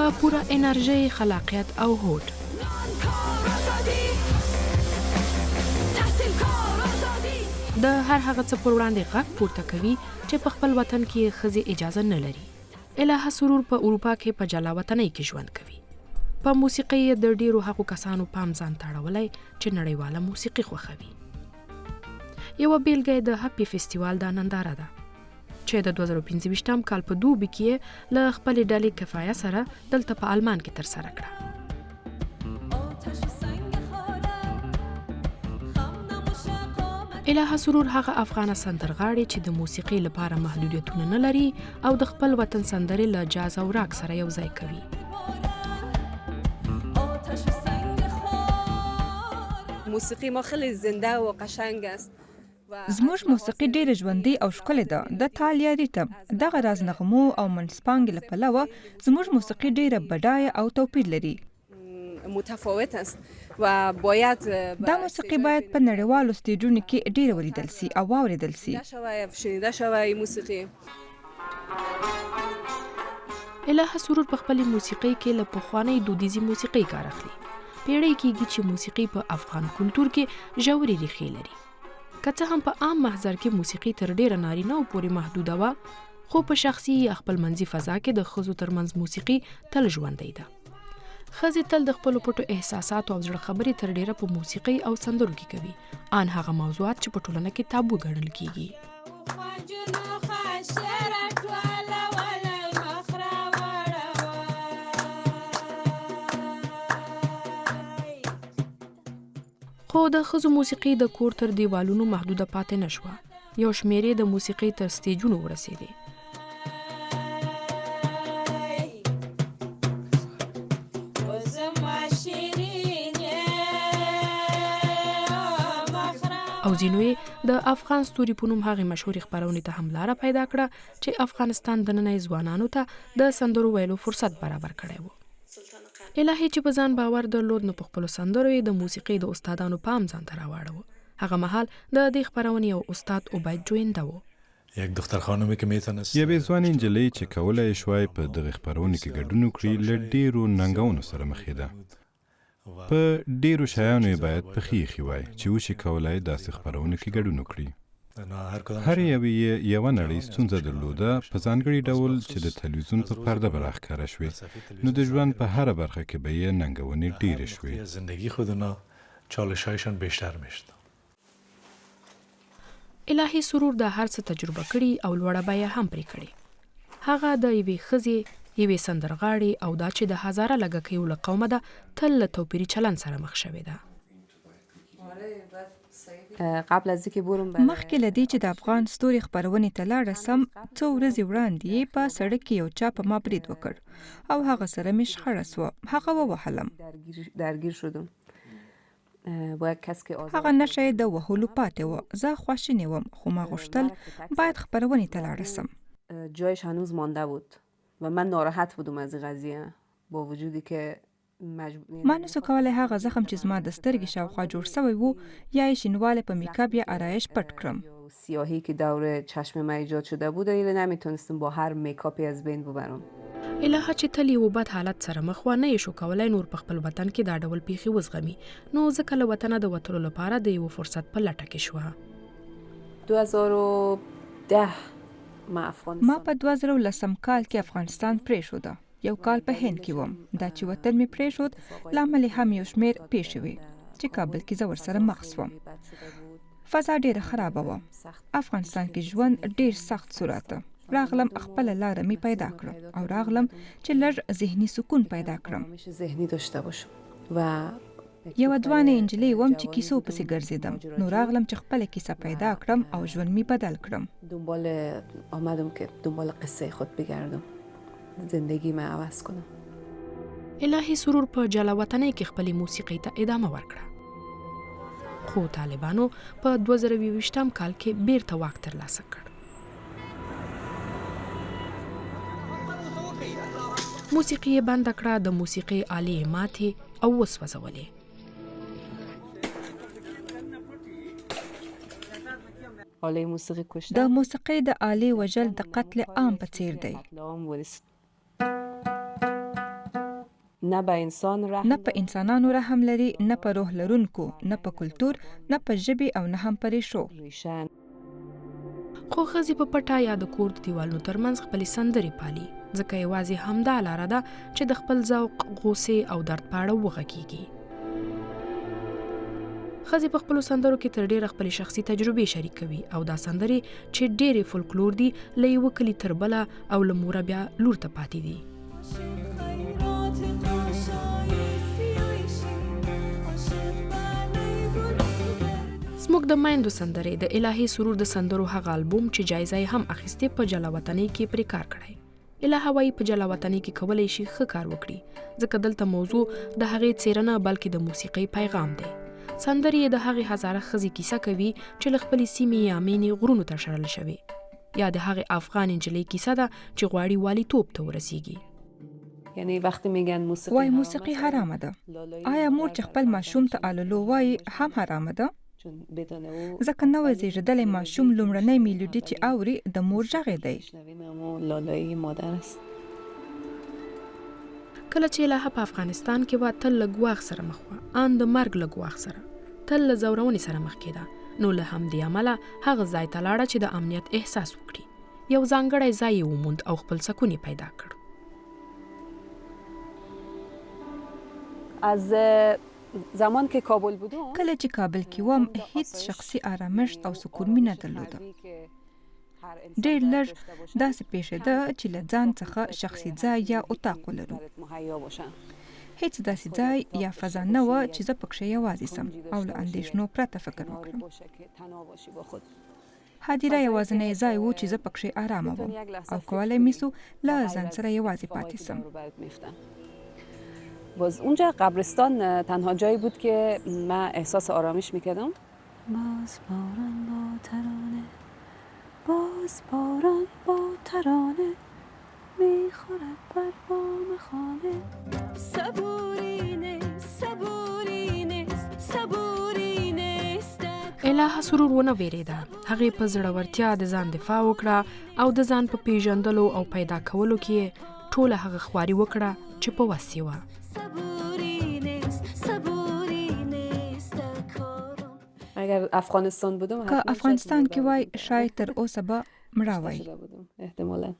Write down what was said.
په پوره انرژۍ، خلاقیت او هوډ. د هر هغه څه پر وړاندې غږ پورته کوي چې په خپل وطن کې یې ښځې اجازه نه لري. الهه سرور په اروپا کې په جلا وطنۍ کې ژوند کوي. په موسیقۍ یې د ډېرو هغو کسانو پام ځان ته اړولی چې نړیواله موسیقي خوښوي. یوه بېلګه یې د هپي فستیوال دا ننداره ده چې د 2025 کال په دوبي کې یې له خپلې ډلې کفایه سره دلته په آلمان کې ترسره کړه. الهه سرور هغه افغانه سندرغاړې چې د موسیقۍ لپاره محدودیتونه نه لري او د خپل وطن سندرې له جاز او راک سره یو ځای کوي. موسیقی ما خیلی زنده و قشنگ است. زموږ موسیقي ډېره ژوندۍ او ښکلې ده، د تال یا ریتم، دغه راز نغمو او منځپانګې له پلوه زموږ موسیقي ډېره بډایه او توپیر لري. متفاوت است و باید دا موسیقي باید په نړیوالو سټیجونو کې ډېره ولیدل شي او واورېدل شي. شنیده شود این موسیقی. الهه سرور په خپلې موسیقۍ کې له پخوانۍ دودیزې موسیقۍ کار اخلي. پېړۍ کېږي چې موسیقي په افغان کلتور کې ژورې ریښې لري. که څه هم په عام محضر کې موسیقي تر ډېره نارینه و پورې محدوده وه، خو په شخصي یا خپلمنځي فضا کې د ښځو تر منځ موسیقي تل ژوندۍ ده. ښځې تل د خپلو پټو احساساتو او زړه خبرې تر ډېره په موسیقۍ او سندرو کې کوي، آن هغه موضوعات چې په ټولنه کې تابو ګڼل کېږي. خو د ښځو موسیقي د کور تر دیوالونو محدوده پاتې نه شوه. یو شمېر یې د موسیقۍ تر ستیجونو ورسېدې. او ځینو یې د افغان ستوري په نوم هغې مشهورې خپرونې ته هم لاره پیدا کړه چې افغانستان دننه یې ځوانانو ته د سندرو ویلو فرصت برابر کړی و. الهي چې په ځان باور درلود نو په خپلو سندرو یې د موسیقۍ د استادانو پام ځان ته راواړوه. هغه مهال د دې خپرونې یو استاد عبید جوینده و. یک دختر خانمی که میتونست. یوې ځوانې نجلۍ چې کولای یې شوای په دغې خپرونې کې ګډون وکړي، له ډېرو ننګونو سره مخېده. په ډېرو شیانو یې باید پښې ایښي وای چې وشي کولای داسې خپرونو کې ګډون وکړي. هرې یوې یې یوه نړۍ ستونزه درلوده، په ځانګړي ډول چې د تلویزیون په پرده به راښکاره شوې، نو د ژوند په هره برخه کې به یې ننګونې ډېرې شوې. الهي سرور دا هر څه تجربه کړي او لوړه بیه هم پرې کړې. هغه د یوې ښځې، یوې سندرغاړې او دا چې د هزاره لږکیو له قومه ده، تل له توپیري چلند سره مخ شوې ده. مخکې له دې چې د افغان ستوري خپرونې ته لاړه سم، څو ورځې وړاندې یې په سړک کې یو چا په ما برید وکړ او هغه سره مې شخړه سوه، هغه ووهلم. هغه نښه یې د وهلو پاتې وه، زه خواشینې وم، خو ما غوښتل باید خپرونې ته لاړه سم. ما نسو کولای هغه زخم چې زما د سترګې شاوخوا جوړ شوی وو یا یې شینوالی په میکاپ یا آرایش پټ کړم. سیاهی که دور چشم من ایجاد شده بود ایره نمیتونستم با هر میکاپی از بین ببرم. الهه چې تل یو بد حالت سره مخ وه، نه یې شو کولای نور په خپل وطن کې دا ډول پېښې وزغمي، نو ځکه له وطنه د وتلو لپاره د یوه فرصت په لټه کې شوه. 2010 ما په 2010 کال کې افغانستان پرېښوده. یو کال په هند کې وم. دا چې وطن مې پرېښود، لامل یې هم یو شمېر پېښې وې چې کابل کې زه ورسره مخ شوم. فضا ډېره خرابه وه. افغانستان کې ژوند ډېر سخت سو راته. راغلم خپله لاره مې پیدا کړه او راغلم چې لږ ذهني سکون پیدا کړم. یوه ځوانه انجلۍ وم چې کیسو پسې ګرځېدم، نو راغلم چې خپله کیسه پیدا کړم او ژوند مې بدل کړم. دنبال آمدم که دنبال قصه خود بگردم زندگی مه عوض کنم. الهي سرور په جلا وطنۍ کې خپلې موسیقۍ ته ادامه ورکړه، خو طالبانو په 2021 کال کې بیرته واک ترلاسه کړ. موسیقي یې بنده کړه، د موسیقۍ آلې یې ماتې او وسوځولې. د موسیقۍ د آلې وژل د قتل عام په څېر دی. نه به انسان رحم نه په انسانانو رحم لري، نه په روح لرونکو، نه په کلتور، نه په ژبې او نه هم په ریښو. خو ښځې په پټه یا د کور د دیوالونو ترمنځ خپلې سندرې پالي، ځکه یوازې همدا لاره ده چې د خپل ذوق، غوسې او درد په اړه وغږیږي. ښځې په خپلو سندرو کې تر ډېره خپلې شخصي تجربې شریکوي او دا سندرې چې ډېرې فولکلور دي، له یوه کلي تر بله او له موره بیا لور ته پاتې دي. زموږ د میندو سندرې د الهي سرور د سندرو هغه البوم چې جایزه یې هم اخیستې په جلا وطنۍ کې پرې کار کړی. الهه وایي په جلا وطنۍ کې کولی شي ښه کار وکړي، ځکه دلته موضوع د هغې څېره نه بلکې د موسیقۍ پیغام دی. سندرې یې د هغې هزاره ښځې کیسه کوي چې له خپلې سیمې یا مینې غرونو ته شړل شوې، یا د هغې افغان نجلۍ کیسه ده چې غواړي والیتوب ته ورسیږي. یعنی وقتی میگن موسیقی وای موسیقي حرامه ده. آیا مور چې خپل ماشوم ته آللو وایي هم حرامه ده؟ ځکه نوی زیږیدلی ماشوم لومړنۍ میلوډي چې اوري د مور غږ یې دی. کله چې الهه په افغانستان کې وه، تل له ګواښ سره مخ وه، آن د مرګ له ګواښ سره. تل له ځورونې سره مخ کېده، نو له همدې امله هغه ځای ته لاړه چې د امنیت احساس وکړي. یو ځانګړی ځای یې وموند او خپل سکون یې پیدا کړ. از زمان که کابل بودم کله چې کابل کې وم هیڅ شخصي آرامښت او سکون مې نه درلوده. ډېر لږ داسې پېښېده چې له ځان څخه شخصي ځای یا اتاق ولرو. هیڅ داسې ځای یا فضا نه وه چې زه پکښې یوازې سم او له اندېښنو پرته فکر وکړم. هدیره یوازنی ځای و چې زه پکښې آرامه وم او کولی مې سو له ځان سره یوازې پاتې سم. باز اونجا قبرستان تنها جایی بود که من احساس آرامش میکردم. باز باران با ترانه، باز باران با ترانه میخورد بر بام خانه. صبوری نیست، صبوری نیست، صبوری نیست. الهه سرور ونه ویرېده. هغې په زړورتیا د ځان دفاع وکړه او د ځان په پیژندلو او پیدا کولو کې یې ټوله هغه خواري وکړه چې په وس یې وه. اگر افغانستان بودم که افغانستان کې وای، شاید تر اوسه به مړه وای. احتمالاً.